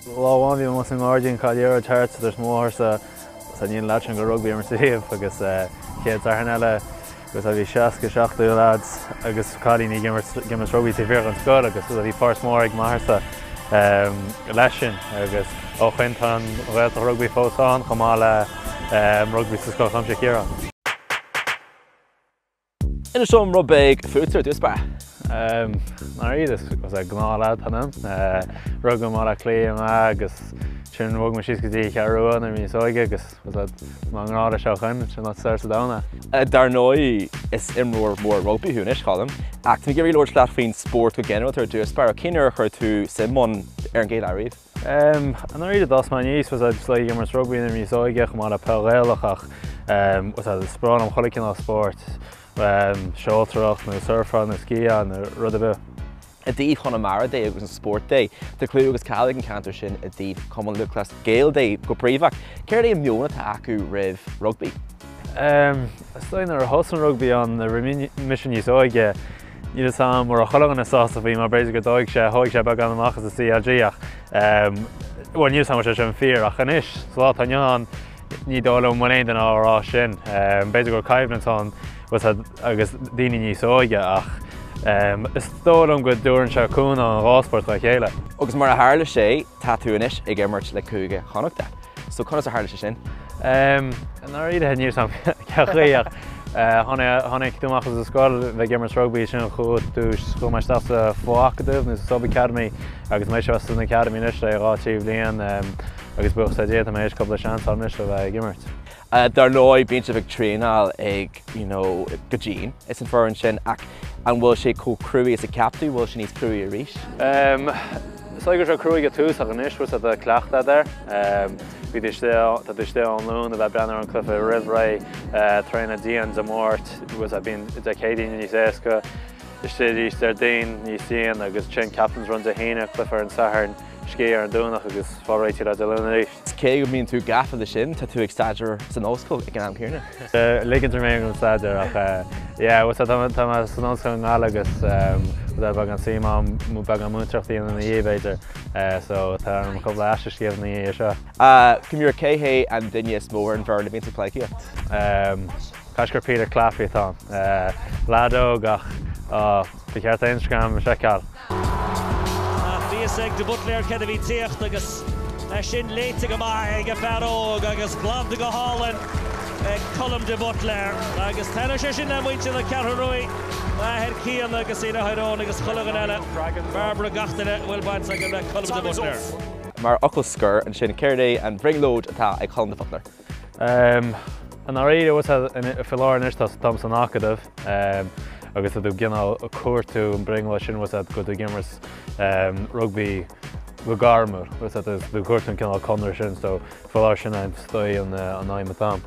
Lá amháin bhí mé amuigh sa ngairdín ag caitheamh liathróid thart so dúirt mo mháthair-sa sea níl an leaid sin ag goil rugbaí a imirt ariamh agus chéad Satharn eile agus bhí 60, 70 lads agus cailíní ag imirt ag imirt rugbaí taobh thiar den scoil agus bhí páirt mór ag m'athair-sa leis sin agus ó shoin tá an Ghaeltacht Rugbaí fós ann chomh maith le rugbaí sa Scoil Chuimsitheach Chiaráin. Inis dom rud beag fút ar dtús báire. I ndáiríre is gnáth-leaid atá ionam. Rugadh i mBaile Átha Cliath mé agus ansin bhog mé síos go dtí Ceathrú Rua nuair a bhí mé níos óige agus tá mé i ngrá leis ó shoin, sin áit is fearr sa domhan é. Dar ndóigh is imreoir mór rugbaí thú anois, Colm, ach tá mé ag iarraidh labhairt leat faoin spórt go ginearálta ar dtús báire. Cén uair a chuir tú suim ann ar an gcéad lá riamh? I ndáiríre d'fhás mé aníos, was just like ag imirt rugbaí nuair a bhí mé níos óige chomh maith le peil Ghaelach ach was is breá liom chuile cineál spóirt, seoltóireacht nó surfáil nó sciáil nó rud ar bith. I dtaobh Chonamara de agus an spórt de, tá clú agus cáil ag an cheantar sin i dtaobh Cumann Lúthchleas Gael de go príomha. Céard é an meon atá acu roimh rugbaí? Is dóigh nuair a thosaigh an rugbaí ann nuair a bhí mise níos óige, níl fhios a'm an raibh chuile dhuine sásta faoi mar b'fhéidir gur dóigh sé, thóig sé beagán amach as an CLG ach bhuel níl fhios a'm an bhfuil sé sin fíor ach anois sa lá atá inniu ann ní dóigh liom go bhfuil aon duine á rá sin. B'fhéidir go bhfuil coimhlint ann agus daoine níos óige ach is dóigh liom go dtabharann sé cúnamh an dhá spórt dá chéile. Agus mar a tharla sé, tá tú anois ag imirt le Cúige Chonnachta. So conas a tharla sé sin? I ndáiríre níl fhios a'm cén chaoi ach tháinig tú amach as an scoil bheith ag imirt rugbaí sin chuaigh tú chuaigh mé isteach sa fo-acadamh nó sa sub-academy agus mé seo san academy anois le 2, 3 bhliain agus buíochas le Dia tá mé théis cúpla seans a fháil anois le bheith ag imirt. Dar ndóigh bíonn sibh ag traenáil ag you know go dian is an foireann sin ach an bhfuil sé chomh cruaidh is a cheap tú, bhfuil sé níos cruaidh arís? Is dóigh go raibh sé cruaidh ag tús ach anois bhfuil tá cleachtadh air. Bhí tú istigh, tá tú istigh ón Luan a bheith ag breathnú ar an cluiche roimh ré, traenáil dian Dé Máirt, bhfuil sé bíonn Dé Céadaoin níos éasca, istigh arís Déardaoin níos dian agus ansin Captain's Run Dé hAoine, cluiche ar an Satharn, scíth ar an Domhnach agus fáil réitithe le Dé Luain arís. Cé go mbíonn tú gafa leis sin, tá tú ag staidéar san ollscoil ag an am céanna. Ligeann mé dom staidéar ach yeah bhuel tá mé tá mé san ollscoil i nGaillimh agus bhuel beagán suim agam beagán múinteoireacht a dhéanamh ina dhiaidh b'fhéidir so tá orm cúpla aiste a scríobh ina dhiaidh seo. Come here, cé hé an duine is mó ar an bhfoireann a bhíonns ag pleidhcíocht? Caithfidh gur Peter Claffey atá ann. Leaid óg ach ba cheart a Instagram a sheiceáil. Ach bhí fhios ag de Buitléar céard a bhí ag tíocht agus é sin léite go maith ag an fear óg agus glanta go hálainn ag Colm de Buitléar. Agus taitneoidh sé sin le muintir na Ceathrún Ruaidh, athair Cian agus a athair Eoin agus chuile dhuine eile, Barbara, gach duine a bhfuil baint acu le Colm de Buitléar. Mar fhocal scoir ansin, céard é an bhrionglóid atá ag Colm de Buitléar? I ndáiríre, faoi láthair anois táim san acadamh agus tá tú cineál ag cuartú an brionglóid sin bhfuil go tú ag imirt rugbaí go gairmiúil, bhfuil tú ag cuartú an cineál conradh sin so faoi láthair sin é is dóigh an aidhm atá agam.